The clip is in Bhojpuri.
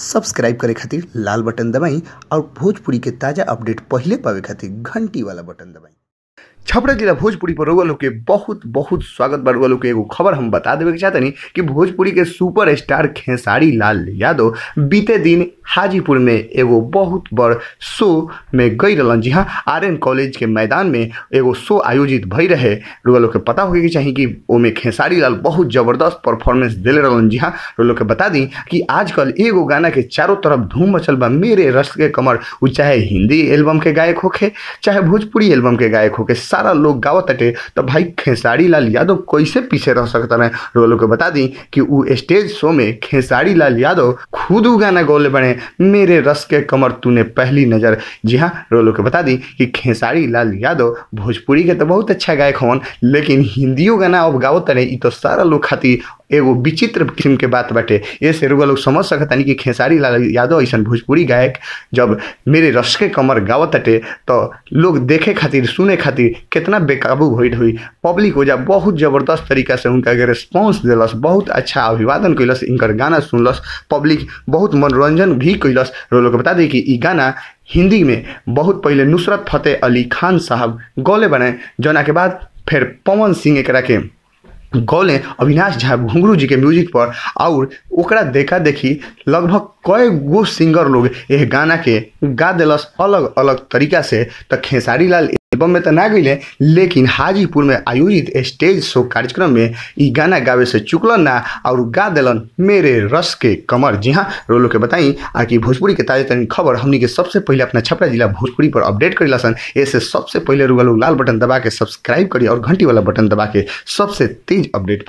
सब्सक्राइब करे खातिर लाल बटन दबाई और भोजपुरी के ताज़ा अपडेट पहिले पावे खातिर घंटी वाला बटन दबाई। छपरा जिला भोजपुरी पर रउआ लोग के बहुत बहुत स्वागत बा। रउआ लोग के एगो खबर हम बता देवे के चाहतनी कि भोजपुरी के सुपर स्टार खेसारी लाल यादव बीते दिन हाजीपुर में एगो बहुत बड़ शो में गई रहलन। जी हाँ, आर.एन. कॉलेज के मैदान में एगो शो आयोजित भई रहे। रउआ लोग के पता होके के चाही कि ओमे खेसारी लाल बहुत ज़बरदस्त परफॉर्मेंस देले रहलन। जी हाँ, रउआ लोग के बता दी कि आजकल एगो गाना के चारों तरफ धूम मचल बा, मेरे रस के कमर। उ चाहे हिंदी एल्बम के गायक होखे चाहे भोजपुरी एल्बम के गायक होखे, सारा लोग गावत ताटे। तो भाई खेसारी लाल यादव कैसे पीछे रह सकता है। रउआ लोग के बता दी कि उ स्टेज शो में खेसारी लाल यादव खुद उ गाना गौले बने, मेरे रस के कमर तूने पहली नज़र। जी हाँ, रउआ लोग के बता दी कि खेसारी लाल यादव भोजपुरी के तो बहुत अच्छा गायक हवन, लेकिन हिंदियो गाना अब गावत रहे, इ तो सारा लोग खातिर एगो विचित्र किस्म के बात बाटे। ऐसे रउआ लोग समझ सकतानी कि खेसारी लाल यादव ऐसा भोजपुरी गायक जब मेरे रस के कमर गावत ताटे तो लोग देखे खातिर सुने खातिर कितना बेकाबू होइत हुई। पब्लिक हो जा बहुत ज़बरदस्त तरीका से उनका के रिस्पॉन्स दिलस, बहुत अच्छा अभिवादन कैलस, इनकर गाना सुनलस, पब्लिक बहुत मनोरंजन भी कैलस। रउआ लोग के बता दी कि इ गाना हिंदी में बहुत पहले नुसरत फतेह अली खान साहब गौले बने, जौना के बाद फिर पवन सिंह एकरा के गौले अविनाश झा घुंघरू जी के म्यूजिक पर, और ओकरा देखा देखी लगभग कई गो सिंगर लोग यह गाना के गा दिलस अलग अलग तरीका से। तो खेसारी लाल एल्बम में तो ना गई, लेकिन हाजीपुर में आयोजित स्टेज शो कार्यक्रम में इ गाना गावे से चुकलन ना और गा दिलन मेरे रस के कमर। जी हाँ, रउआ लोग के बताई आ कि भोजपुरी के ताज़ा तरीन खबर हमनी के सबसे पहले अपना छपरा जिला भोजपुरी पर अपडेट करेला सन। ऐसे सबसे पहले रउआ लोग लाल बटन दबा के सब्सक्राइब करी और घंटी वाला बटन दबा के सबसे तेज अपडेट पाई।